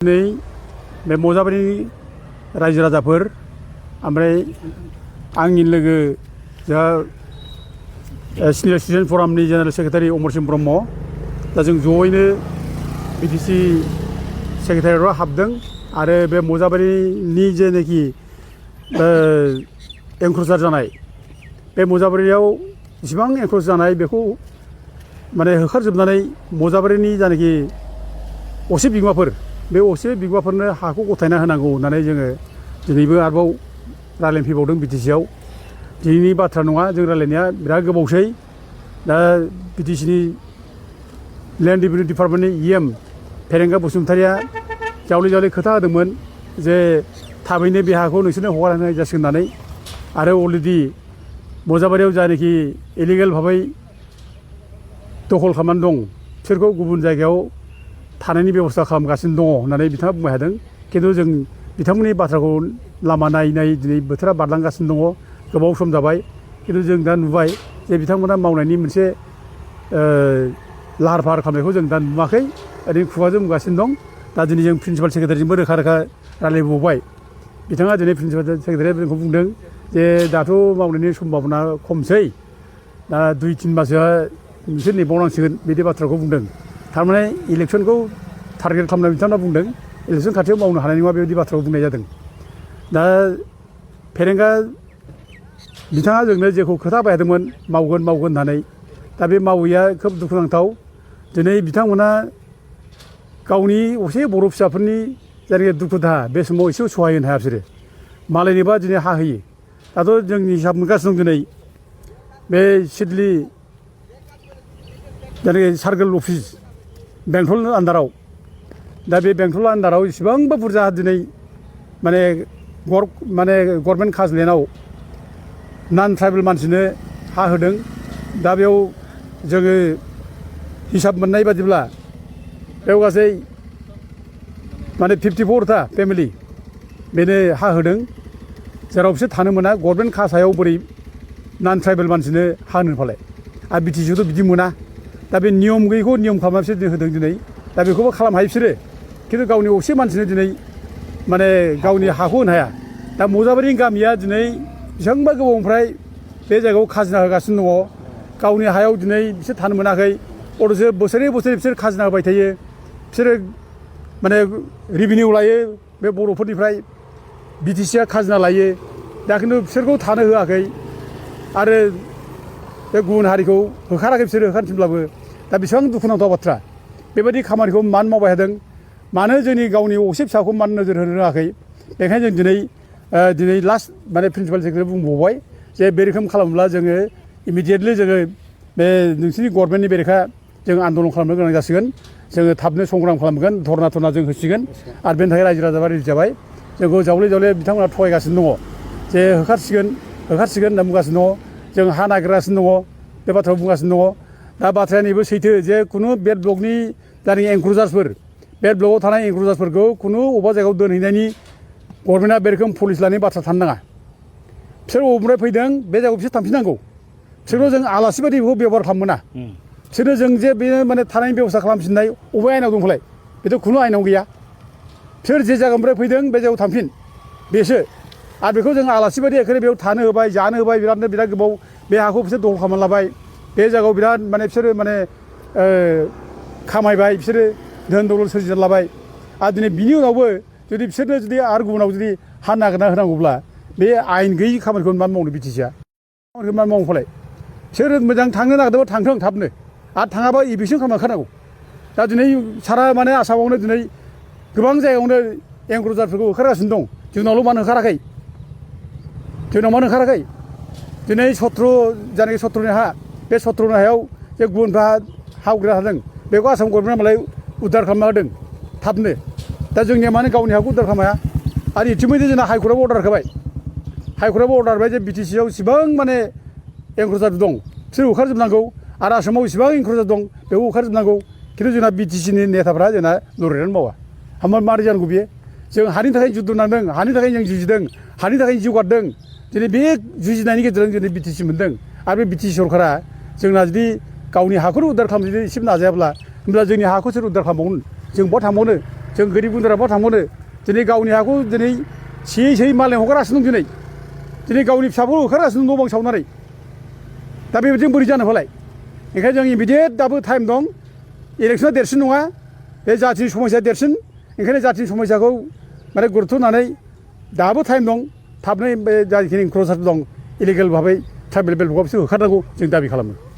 दिनै बे मजाबारि रायजो राजाफोर ओमफ्राय आंनि लोगो जा senior citizen फरामनि general secretary अमरसिं Brahma दा जों जयैनो बिटिसि सेक्रेटारियेटआव हाबदों आरो बे मजाबारिनि जेनाखि एंक्रचार जानाय बे मजाबारियाव जेसेबां एंक्रच जानाय बेखौ माने होखारजोबनानै मजाबारिनि जानाखि असे बिगोमाफोर बे असे बिगोमाफोरनो हाखौ गथायना होनांगौ होननानै जोङो दिनैबो आरोबाव रायलायफैबावदों बिटिसिआव। दिनैनि बाथ्रा नङा, जों रायलायनाया बिराद गोबावसै। दा बिटिसिनि लेन्ड रेभिनिउ डिपार्टमेन्टनि इएम फेरेंगा बसुमतारिया जावले जावले खोथा होदोंमोन जे थाबैनो बे हाखौ नोंसोरनो हगार होनाय जासिगोन होननानै, आरो अलरेडि मजाबारियाव जायनाखि इलिगेल भाबै दखल खालामनानै दं बिसोरखौ गुबुन जायगायाव थानायनि बेबस्था खालामगासिनो दङ होननानै बिथाङा बुंबाय थादों। खिन्थु जों बिथांमोननि बाथ्राखौ लामा नायै नायै दिनै बोथोरा बारलांगासिनो दङ, गोबाव सम जाबाय। खिन्थु जों दा नुबाय जे बिथांमोना मावनायनि मोनसे लाहार फाहार खालामनायखौ जों दा नुवाखै, ओरैनो खुगाजों बुंगासिनो दं। दा दिनै जों प्रिन्सिपाल सेक्रेटारिजोंबो रोखा रोखा रायलायबावबाय। बिथाङा दिनै प्रिन्सिपाल सेक्रेटारिया जोंखौ बुंदों जे दाथ' मावनायनि सम्भाबना खमसै, दा 2-3 मासआ नोंसोर नेबावनांसिगोन बिदि बाथ्राखौ बुंदों। थारमाने इलेक्सनखौ टारगेट खालामनानै बिथांमोना बुंदों इलेक्सन खाथियाव मावनो हानाय नङा बेबायदि बाथ्राखौ बुंनाय जादों। दा फेरेंगा बिथाङा जोंनो जेखौ खोथा बायदोंमोन मावगोन होननानै, दा बे मावैया खोब दुखुनांथाव। दिनै बिथांमोना गावनि असे बर' फिसाफोरनि जायनाखि दुखु दाहा बे समाव एसेबो सहाय होनो हाया बिसोरो। मालायनिबा दिनै हा होयो। दाथ' जोंनि हिसाब मोनगासिनो दं दिनै बे सिडली जायनाखि सार्कोल अफिस बेंटल आन्दाराव, दा बे बेंटल आन्दाराव इसेबांबा बुरजा दिनै माने गभर्नमेन्ट खाजोनायाव नन ट्राइबेल मानसिनो हा होदों। दा बेयाव जोङो हिसाब मोननाय बादिब्ला बेयाव गासै माने 54टा फेमिलि बेनो हा होदों, जेराव बिसोर थानो मोना। गभर्नमेन्ट खासायाव बोरै नन ट्राइबेल मानसिनो हा होनो फालाय? आरो बिटिसिआवथ' बिदि मोना। दा बे नियम गैयैखौ नियम खालामना बिसोर होदों दिनै। दा बेखौबो खालामनो हायो बिसोरो, खिन्थु गावनि असे मानसिनो दिनै माने गावनि हाखौ होनो हाया। दा मजाबारिनि गामिया दिनै बेसेबांबा गोबावनिफ्राय बे जायगायाव खाजिना होगासिनो दङ। गावनि हायाव दिनै बिसोर थानो मोनाखै, अथ'सो बोसोरै बिसोर खाजिना होबाय थायो। बिसोरो माने रेभिनिउ लायो बे बर'फोरनिफ्राय, बिटिसिआ खाजिना लायो। दा खिन्थु बिसोरखौ थानो होआखै आरो बे गुबुन हारिखौ होखाराखै बिसोरो, होखारफिनब्लाबो। दा बेसेबां दुखुनांथाव बाथ्रा। बेबायदि खामानिखौ मानो मावबाय थादों, मानो जोंनि गावनि असे फिसाखौ मानो नोजोर होनो रोङाखै? बेखायनो जों दिनै लास्ट माने प्रिन्सिपाल सेक्रेटारि बुंबावबाय जे बे रोखोम खालामोब्ला जोङो इमिडियेटलि जोङो बे नोंसिनि गभर्नमेन्टनि बेरेखा जों आन्दलन खालामनो गोनां जासिगोन। जोङो थाबनो संग्राम खालामगोन, धरना जों होसिगोन। आरो बेनि थाखाय रायजो राजाफ्रा रेडि जाबाय। जोंखौ जावले जावले बिथांमोना थगायगासिनो दङ जे होखारसिगोन होनना बुंगासिनो दङ। जों हा नागिरगासिनो दङ, बे बाथ्राखौ बुंगासिनो दङ। दा बाथ्राया नैबे सैथो जे खुनु बेड ब्लकनि जायनाखि एंक्रचार्सफोर, बेड ब्लकआव थानाय एंक्रचार्सफोरखौ खुनु अबेबा जायगायाव दोनहैनायनि गभर्नमेन्टआ बे रोखोम पलिसि लानायनि बाथ्रा थानो नाङा। बिसोर बबेनिफ्राय फैदों बे जायगायाव बिसोर थांफिननांगौ। बिसोरखौ जों आलासि बायदि बेखौ बेबहार खालामनो मोना। बिसोरनो जों जे बे माने थानायनि बेब'स्था खालामफिननाय अबे आयेनाव दं फालाय? बेथ' खुनु आयेनाव गैया। बिसोर जे जायगानिफ्राय फैदों बे जायगायाव थांफिन, बेसो। आरो बेखौ जों आलासि बायदि एखेबारे बेयाव थानो होबाय, जानो होबाय, बिराद गोबाव बे हाखौ बिसोर दखल खालामना लाबाय। बे जायगायाव बिराद माने बिसोरो माने खामायबाय, बिसोरो धोन दौलद सोरजिना लाबाय। आरो दिनै बिनि उनावबो जुदि बिसोरनो जुदि आरो गुबुनाव जुदि हा नागिरना होनांगौब्ला बे आयेन गैयि खामानिखौ मानो मावनो बिटिसिआ? खामानिखौ मानो मावनो फालाय? बिसोर मोजां थांनो नागिरदोंबा थांथों थाबनो, आरो थाङाबा इभिकसन खालामना होखानांगौ। दा दिनै सारा माने आसामावनो दिनै गोबां जायगायावनो एंक्रचारफोरखौ होखारगासिनो दं। जोंनावल' मानो होखाराखै? दिनै जायनाखि सत्रनि हा, बे सत्रनि हायाव जे गुबुनफ्रा हा आवग्रिना थादों, बेखौ आसाम गभर्नमेन्टआ मालाय उद्धार खालामना होदों थाबनो। दा जोंनिया मानो गावनि हाखौ उद्धार खालामनो हाया? आरो इतिमयधे जोंना हाइकर्टआबो अर्डार होबाय। हाइकर्टआबो अर्डार होबाय जे बिटिसिआव इसिबां माने एंक्रचार दं बिसोर होखारजोबनांगौ, आरो आसामाव इसिबां एंक्रचार दं बेखौ होखारजोबनांगौ। खिन्थु जोंना बिटिसिनि नेताफ्रा जोंना लरिनानै मावा। होमबा मारै जानांगौ बेयो? जों हानि थाखाय जुद्ध नांदों, हानि थाखाय जों जुजिदों, हानि थाखाय जिउ गारदों। दिनै बे जुजिनायनि गेजेरजों दिनै बिटिसि मोनदों। आरो बे बिटिसि सरकारा जोंना जुदि गावनि हाखौनो उद्धार खालामनो एसेबो नाजायाब्ला, होमब्ला जोंनि हाखौ सोर उद्धार खालामबावनो? जों बहा थांबावनो? जों गोरिब गुन्द्रा बहा थांबावनो दिनै गावनि हाखौ दिनै सेयै मालायनाव हगारगासिनो दं दिनै गावनि फिसाखौ होखारगासिनो न' बां सावनानै दा बेबायदिजों बोरै जानो फालाय ओंखायनो जों इमिडियेट दाबो टाइम दं इलेक्सना देरसिन नङा बे जाथिनि समस्या देरसिन ओंखायनो जाथिनि समस्याखौ माने गुरुत्थ' होनानै दाबो टाइम दं थाबनो बे जाखिनि इनक्ल'सार दं इलिगेल भाबै ट्राइबेल बेल्टखौ बिसोर होखारनांगौ जों दाबि खालामो